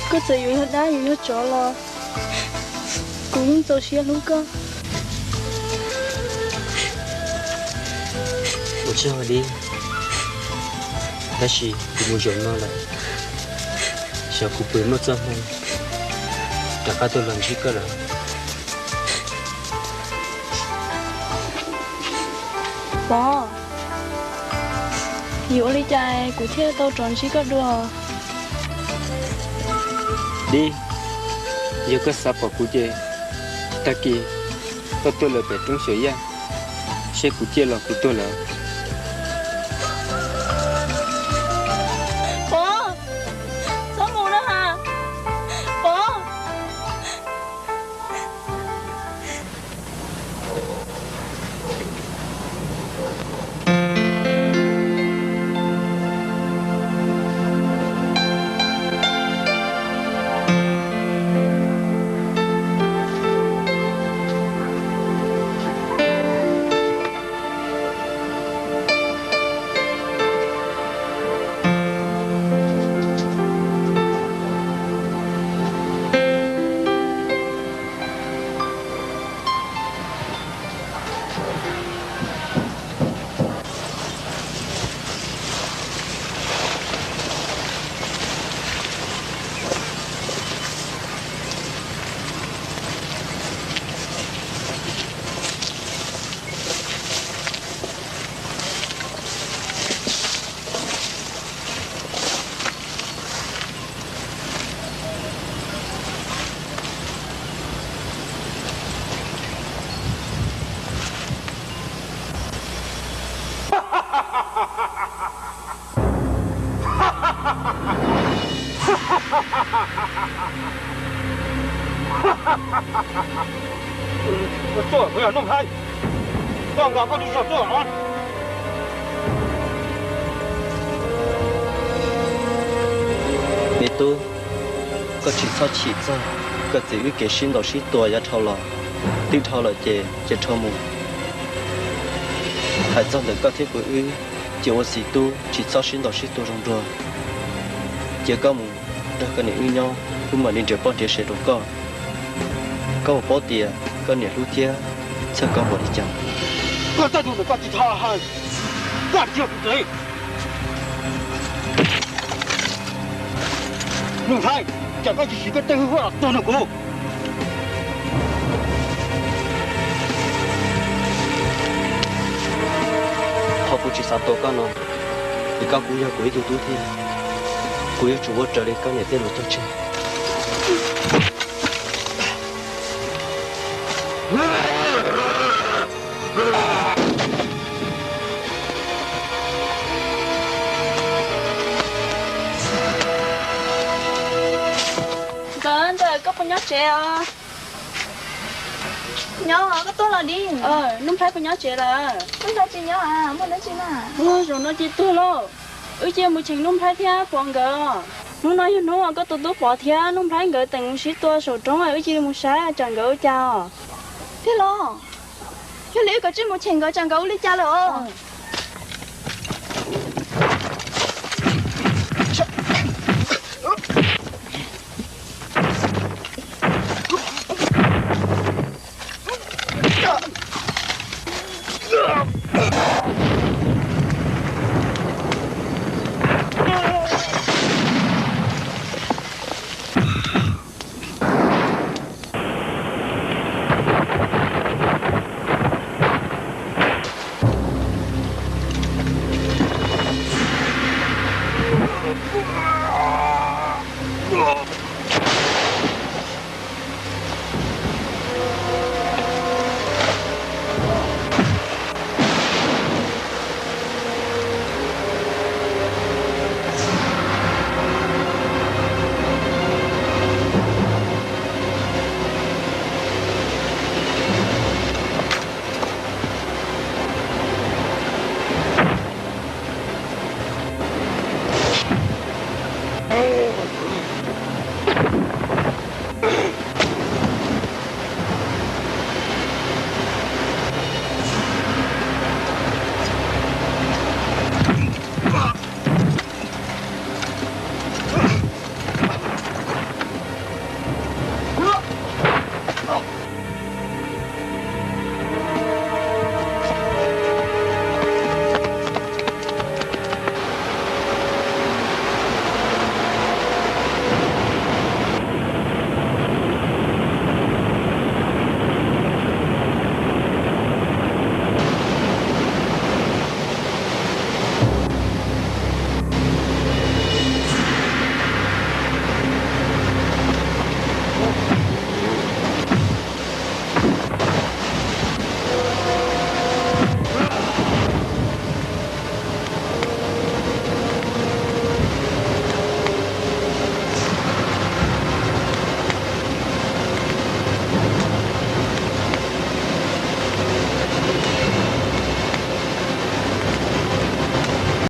Koj txawm yuav yog dab yuav yog tsov los kuv yeej txaus siab hlub koj. Ua tsaug Dib, tab sis kuv mus zaum no lawm, xyov kuv puas muaj txoj hmoo rov qab tuaj los ntsib koj lawm. Pov, yuav ua li cas kuv thiaj tau rov ntsib koj dua? Dib, yog koj xav pom kuv ces tag kis koj tuaj lawm pem roob Xyuas Yaj, seb kuv ciaj los kuv tuag lawm. Pov, txhob mus na has, Pov. Tuaj, kuv yog Nuj Nplhaib, koj nqa koj lub zog tuaj. Me tub, koj tsis txhob chim txog koj txiv wb kev sib ntaus sib tua yav dhau los. Twb dhau lawm ces cia dhau mus. Hais txog ntawm koj thiab kuv wb, cia ua txiv tub tsis txhob sib ntaus sib tua zoo dua. Cia koj mus nrog koj niam wb nyob, wb mam li nrhiav poj nrhiav sev rau koj. Koj puas paub tias koj niam hlub thiab txhawj koj npaum li cas? Koj tej lus ntawd koj tsis txhob hais, koj tsis yog kuv txiv. Nuj Nplhaib, cas koj tsis siv koj tej hwj huaj los tuag nrog kuv? Qhov kuv tsis xav tua koj no, vim koj kuj yog kuv ib tug tub thiab, kuv yuav tsum ua raws li koj niam tej lus cog tseg. Ntxawm, Ntxawm, koj puas nyob tsev os? Nyob, koj tuaj los Dib. Nuj Nplhaib puas nyob tsev lawm? Nuj Nplhaib tsis nyob, muaj dab tsi na? Zaum no ces tuag lauj. Wb cia mus cheem Nuj Nplhaib thiab Pov nkawd. Hnub no yog hnub uas koj tus tub Pov thiab Nuj Nplhaib nkawd teem mus sib tua saum roob, wb cia li mus saib tsam nkawd ua cas os. Tij laug, yog li wb kav tsij mus cheem nkawd tsam nkawd ua li cas lawm os.